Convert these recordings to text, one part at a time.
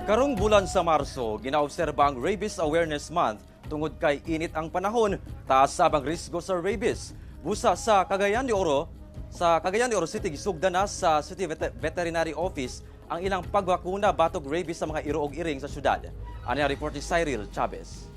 Karong bulan sa Marso, ginaobserba ang Rabies Awareness Month tungod kay init ang panahon, taas sab ang risgo sa rabies. Busa sa Cagayan de Oro City, gisugdan na sa City Veterinary Office ang ilang pagbakuna batok rabies sa mga iro og iring sa syudad. Ani ang report ni Cyril Chavez.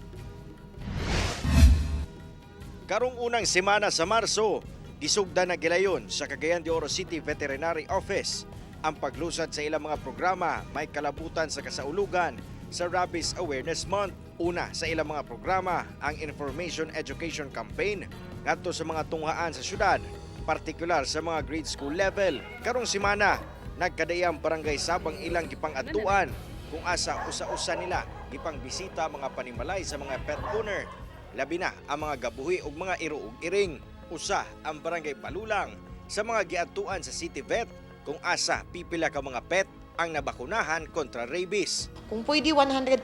Karong unang semana sa Marso, gisugdan na gilayon sa Cagayan de Oro City Veterinary Office ang paglusad sa ilang mga programa may kalabutan sa kasaulugan sa Rabies Awareness Month. Una sa ilang mga programa ang Information Education Campaign ngadto sa mga tunghaan sa syudad, partikular sa mga grade school level. Karong semana, nagkadayang barangay sab ang ilang gipang-adtuan kung asa usa-usa nila gipangbisita mga panimalay sa mga pet owner, labi na ang mga gabuhi ug mga iro ug iring. Usa ang Barangay Palulang sa mga giadtuan sa City Vet kung asa pipila ka mga pet ang nabakunahan kontra rabies. Kung pwede 100%,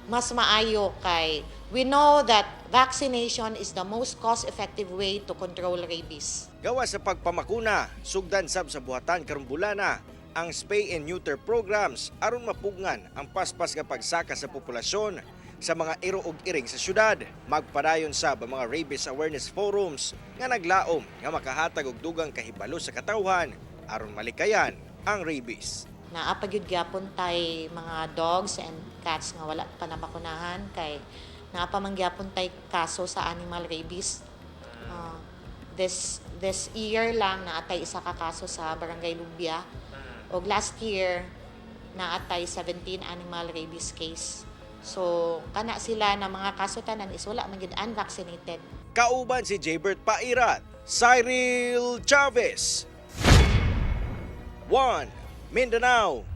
mas maayo kay we know that vaccination is the most cost-effective way to control rabies. Gawa sa pagpamakuna, sugdan sab sa buhatan karong bulana ang spay and neuter programs aron mapugngan ang paspas nga pagsaka sa populasyon sa mga iro ug iring sa syudad. Magpadayon sab ang mga rabies awareness forums nga naglaom nga makahatag og dugang kahibalo sa katawhan aron malikayan ang rabies. Naa pa gyud gyapon tay mga dogs and cats nga wala pa nabakunahan kay naa pa man gyapon tay kaso sa animal rabies. This year lang naa tay isa ka kaso sa Barangay Lubya. Og last year naa tay 17 animal rabies case. So kana sila na mga kaso tanan is wala man gyud, unvaccinated. Kauban si Jaybert Pairat, Cyril Chavez. 1 Mindanao.